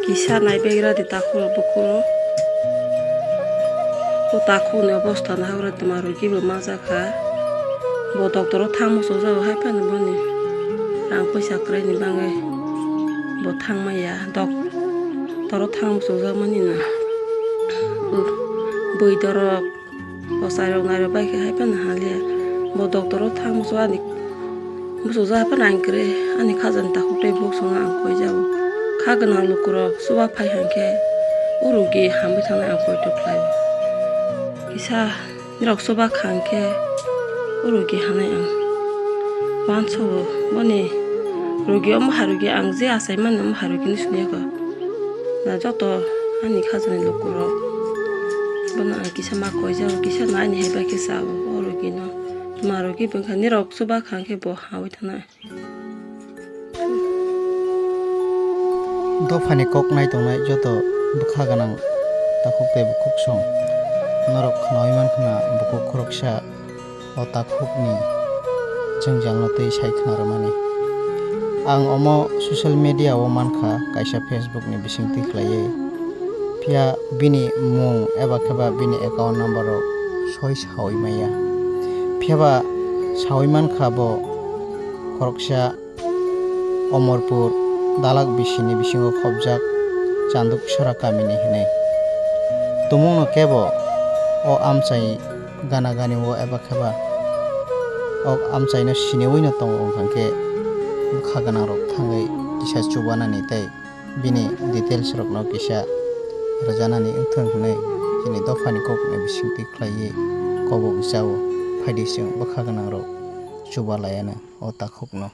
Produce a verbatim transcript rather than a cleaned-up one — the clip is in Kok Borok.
Kisa naibegra di takhuk bukhuk. O takhuk ni obostha naharwi twma rogi bo majak kha. Bo doctor o thang muchung jago hai phano boni rang puisa kwrwi ni bagwi bo thang maya. Doctor o thang muchung jak mani na. Bwi dorok. Bwsai rok nai rok bai khe hai phano haliya. Bo doctor o thang muchung ani muchung jak hai phano ang kwrwi ani khajani takhuk tei bwskango ang koi jago. Kha gwnang lukurok chuba phai hwn khe o rogi hamwi thangnai ang poito khlaio. Kisa nirok chuba kha hwn khe o rogi hamnai ang uansugo. Boni rogi omo hai rogi ang je achai mani omo hai rogi ni siniyago. Na joto ani khajani lukurok bono ang kisa ma koi jago, kisa no ani hai bai khe sao o rogi no. Tma rogi bo wngkha nirok chuba kha hwn khe bo hawi thanai. Dophani kok nai tongnai joto bwkha gwnang takhuk tei bukhuk song norok khnaui mankha na bukhuk khoroksa o takhukni jwngjal no tei sai khna rwmani. Ang omo social media o mankha kaisa Facebook ni bisingtwi khlaiwi. Phiya bini mung eba khe ba bini account number rok soi saui maya. Phiya ba saui mankha bo khoroksa Omorpur dalak bisini bisingo khopjak Chanduk Sora kamini hinwi. Tumungno kebo o amchai gana gani o eba khe ba o amchaino siniwi no tongo wngkha khe bwkha gwnang rok thangwi kisa chubanani tei bini details rokno kisa rwjanani wngthung hwnwi chini dophani kokno bisingtwi khlaiwi kobok jao. Phaidi chwng bwkha gwnang rok chuba laiano o takhukno.